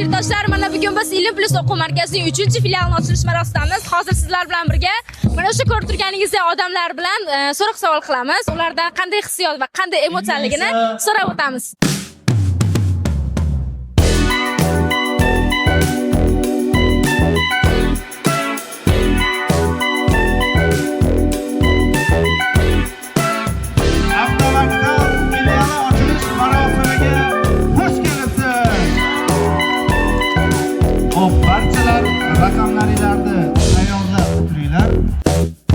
Yurtdoshlar, mana bugun biz Ilm Plus o'quv markazining 3-filialini ochilish marosimidamiz. Hozir sizlar bilan birga mana shu ko'rib turganingizdek odamlar bilan so'roq savol qilamiz. Ulardan qanday hissiyot va qanday emotsiyaligini so'rab o'tamiz. Avtovokzal filiali ochilish marosimiga xush kelibsiz. Xo'p, barchalar raqamlaringlarni tayyorlab turinglar.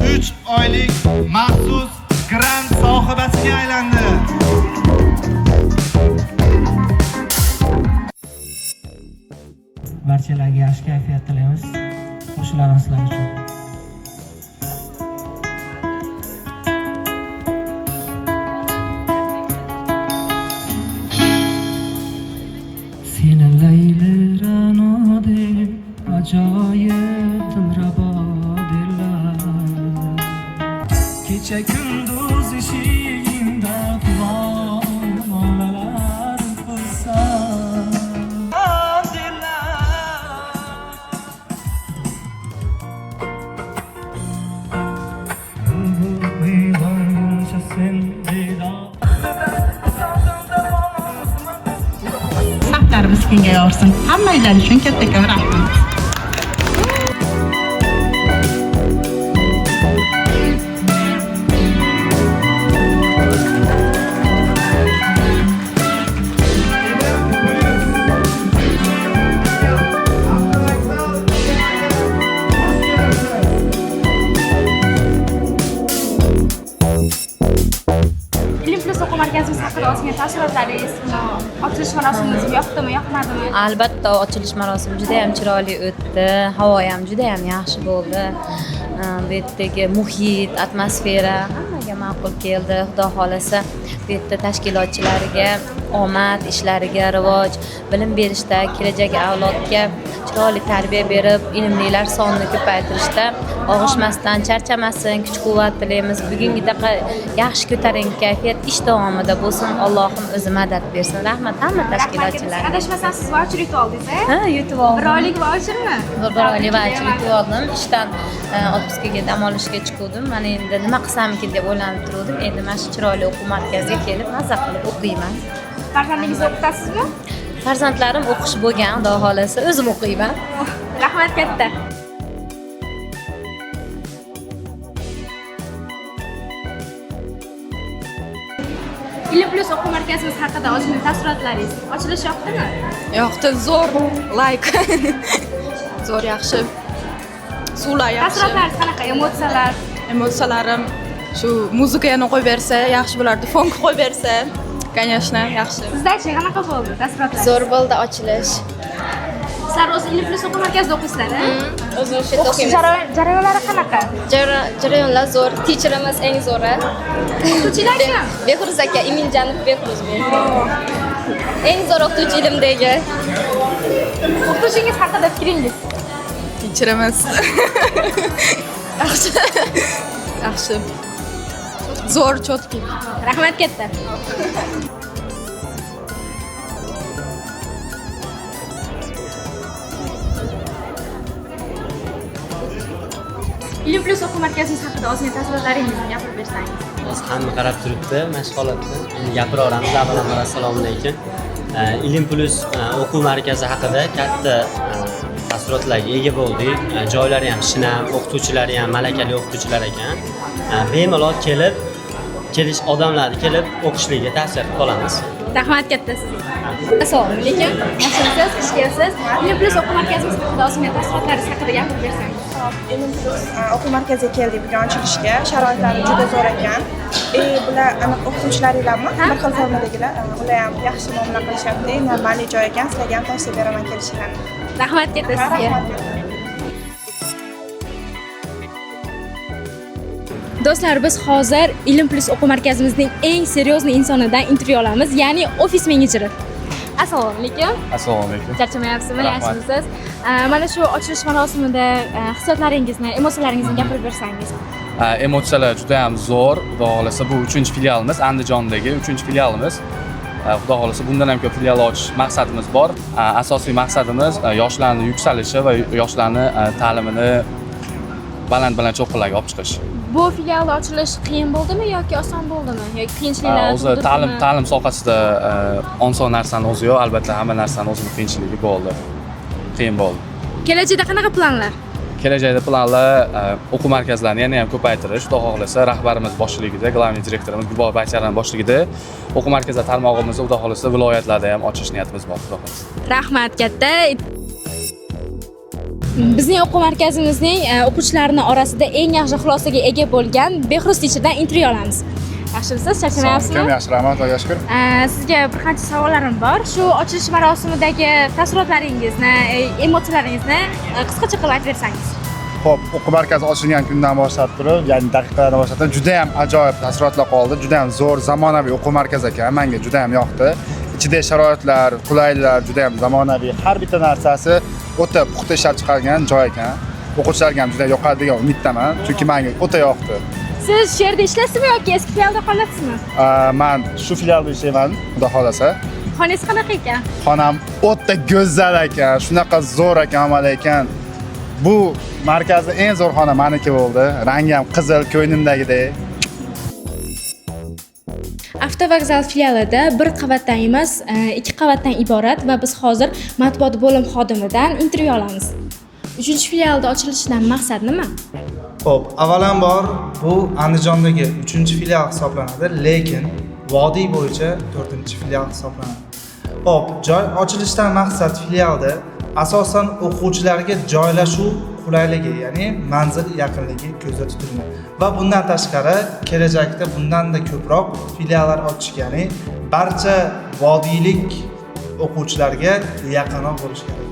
3 oylik maxsus grant sohibasiga aylandi. Barchalarga yaxshi kayfiyat tilaymiz. Qo'shilarim sizlar uchun. Seni Layli Ra'no deb, ajoyib dilrabo derlar. Kecha kunduz eshigingda nolalar qilsam derlar. Uyg'onguncha sen bedor. Saflarimiz kengayaversin. Hammanglar uchun kattakon rahmat. Avtovokzal filialiga xush kelibsiz. Ilm Plus o'quv markazimiz haqida ozgina taassurotlaringiz, ochilish marosimimiz yoqdimi, yoqmadimi? Albatta, ochilish marosimi juda ham chiroyli o'tdi. Havo ham juda ham yaxshi bo'ldi. Bu yerdagi muhit, atmosfera hammaga ma'qul keldi. Xudo xohlasa, bu yerda tashkilotchilariga omad, ishlariga rivoj, bilim berishda, kelajak avlodga chiroyli tarbiya berib, ilmlilar sonini ko'paytirishda og'ishmasdan, charchamasin, kuch-quvvat tilaymiz. Bugungidaqa yaxshi ko'tarinki kayfiyat ish davomida bo'lsin. Allohim o'zi madad bersin. Rahmat hamma tashkilotchilarga. Adashmasam, siz voucher yutib oldingiz, a? Ha, yutib oldim. Bir oylik vouchermi? Bir oylik voucher yutib oldim. Ishdan отпуска ga dam olishga chiquvdim. Mana endi nima qilsamikin deb o'ylanib turuvdim. Endi mana shu chiroyli o'quv markaziga kelib, maza qilib o'qiyman. Farzandingizni o'qitasizmi? Farzandlarim o'qish bo'lgan, Xudo xohlasa, o'zim o'qiyman. Rahmat katta. Ilm Plus o'quv markazimiz haqida ozgina taassurotlaringiz. Ochilish yoqdimi? Yoqdi, zo'r, layk. Zo'r, yaxshi. Suvlar yaxshi. Taassurotlaringiz qanaqa? Emotsiyalar? Emotsiyalarim shu muzika yana qo'yib bersa, yaxshi bo'lardi. Funk qo'yib bersa, конечно, yaxshi. Sizdachi qanaqa bo'ldi taassurotlar? Zo'r bo'ldi ochilish. Sizlar o'zi Ilm Plus o'quv markazida o'qiysizlar, a? O'zim o'sha yerda O'qish o'qiymiz. Jarayonlari qanaqa? Jarayonlar zo'r. Teacherimiz eng zo'ri. O'qituvchilar kim? Behruz aka, Iminjanov Behruz. Eng zo'r o'qituvchi ilmdagi. O'qituvchingiz haqida fikringiz? Teacherimiz. Yaxshi. Yaxshi. Zo'r, чёткий. Rahmat katta. Ilm Plus o'quv markazimiz haqida ozgina taassurotlaringizni gapirib bersangiz. Hozir hamma qarab turibdi mana shu holatda. Endi gapiraveramiz. Avvalambor, assalomu alaykum. Ilm Plus o'quv markazi haqida katta taassurotlarga ega bo'ldik. Joylari ham shinam, o'qituvchilari ham malakali o'qituvchilar ekan. Bemalol kelib, kelish odamlarni kelib o'qishligiga tavsiya qilib qolamiz. Rahmat katta sizga. Assalomu alaykum. Yaxshimisiz? Xush kelibsiz. Ilm Plus o'quv markazimiz haqida ozgina taassurotlaringiz haqida gapirib bersangiz. Ilm Plus o'quv markaziga keldik bugun ochilishga. Sharoitlari juda zo'r ekan. И bular aniq o'qituvchilaringlarmi? Bir xil formadagilar. Ular ham yaxshi muomala qilishyapti. Нормальный joy ekan. Sizlarga ham tavsiya beraman kelishinglarni. Rahmat katta sizga. Rahmat. Do'stlar, biz hozir Ilm Plus o'quv markazimizning eng серьезный insonidan intervyu olamiz, ya'ni ofis menejeri. Assalomu alaykum. Assalomu alaykum. Charchamayapsizmi? Rahmat. Yaxshimisiz? Mana shu ochilish marosimida hissiyotlaringizni, emotsiyalaringizni gapirib bersangiz. Emotsiyalar juda ham zo'r. Xudo xohlasa, bu 3-filialimiz, Andijondagi 3-filialimiz. Xudo xohlasa, bundan ham ko'p filial ochish maqsadimiz bor. Asosiy maqsadimiz yoshlarni yuksalishi va yoshlarni ta'limini baland baland cho'qqilarga olib chiqish. Bu filialni ochilish qiyin bo'ldimi yoki oson bo'ldimi? Yoki qiyinchiliklar O'zi tug'dirdimi? ta'lim sohasida oson narsani o'zi yo'q, albatta hamma narsani o'zini qiyinchiligi bo'ldi. Qiyin bo'ldi. Kelajakda qanaqa planlar? Kelajakda planlar o'quv markazlarini yana ham ko'paytirish. Xudo xohlasa, rahbarimiz boshchiligida, главный direktorimiz Gulbahor Baycharan boshchiligida o'quv markazlar tarmog'imizni, Xudo xohlasa, viloyatlarda ham ochish niyatimiz bor, Xudo xohlasa. Rahmat katta. Bizning o'quv markazimizning o'quvchilarini orasida eng yaxshi xulosaga ega bo'lgan Behruz teacherdan intervyu olamiz. Yaxshimisiz? Charchamayapsizmi? Yaxshi, rahmat, Xudoga shukur. Sizga bir qancha savollarim bor. Shu ochilish marosimidagi taassurotlaringizni, emotsiyalaringizni qisqacha qilib aytib bersangiz. Xo'p, o'quv markazi ochilgan kundan boshlab turib, ya'ni daqiqalardan boshlab turib, juda ham ajoyib taassurotlar qoldi. Juda ham zo'r zamonaviy o'quv markazi ekan, menga juda ham yoqdi. Ichidagi sharoitlar, qulayliklar juda ham zamonaviy, har bitta narsasi o'ta puxta ishlab chiqargan joy ekan. O'quvchilarga ham juda yoqadi degan umiddaman, chunki menga o'ta yoqdi. Siz shu yerda ishlaysizmi yoki eski filialda qolasizmi? Man shu filialda ishlayman, Xudo xohlasa. Xonangiz qanaqa ekan? Xonam o'ta go'zal ekan, shunaqa zo'r ekan, amal ekan. Bu markazda eng zo'r xona meniki bo'ldi. Rangi ham qizil, ko'nglimdagidek. Avtovokzal filialida bir qavatdan emas, ikki qavatdan iborat va biz hozir matbuot bo'lim xodimidan intervyu olamiz. Uchinchi filialda ochilishidan maqsad nima? Xo'p, avvalambor bu Andijondagi 3-filial hisoblanadi, lekin vodiy bo'yicha 4-filial hisoblanadi. Xo'p, joy ochilishidan maqsad filialda asosan o'quvchilarga joylashuv qulayligi, ya'ni manzil yaqinligi ko'zda tutilgan. Va bundan tashqari kelajakda bundanda ko'proq filiallar ochish, ya'ni barcha vodiylik o'quvchilarga yaqinroq bo'lish kerak.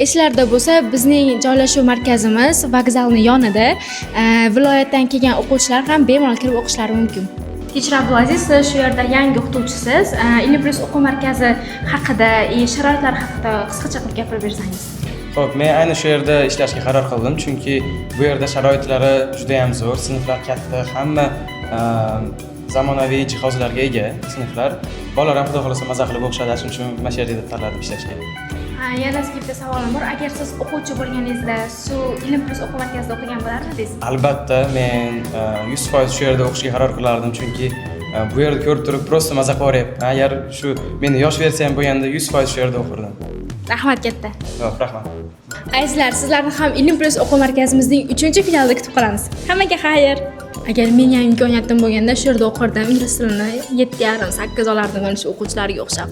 Eslarda bo'lsa, bizning joylashuv markazimiz vokzalni yonida. Viloyatdan kelgan o'quvchilar ham bemalol kirib o'qishlari mumkin. Teacher Abdulaziz, siz shu yerda yangi o'qituvchisiz. Ilm Plus o'quv markazi haqida, sharoitlar haqida qisqacha qilib gapirib bersangiz. Xo'p, men ayni shu yerda ishlashga qaror qildim, chunki bu yerda sharoitlari juda ham zo'r, sinflar katta, hamma zamonaviy jihozlarga ega sinflar. Bolalar ham, xudo xohlasa, maza qilib o'qishadi, shuning uchun mana shu yerda tanladim ishlashga. Ha, yana sizga bitta savolim bor. Agar siz o'quvchi bo'lganingizda shu Ilm Plus o'quv markazida o'qigan bo'larmidingiz? Albatta, men 100% shu yerda o'qishga qaror qilardim, chunki bu yerda ko'rib turib просто maza qilyapman. Agar shu meni yosh versiyam bo'lganda 100% shu yerda o'qirdim. Rahmat katta. Yo'q, rahmat. Azizlar, sizlarni ham Ilm Plus o'quv markazimizning 3-filialida kutib qolamiz. Hammaga xayr. Agar meni ham imkoniyatim bo'lganda shu yerda o'qirdim, ingliz tilini 7,5, 8 olardim mana shu o'quvchilarga o'xshab.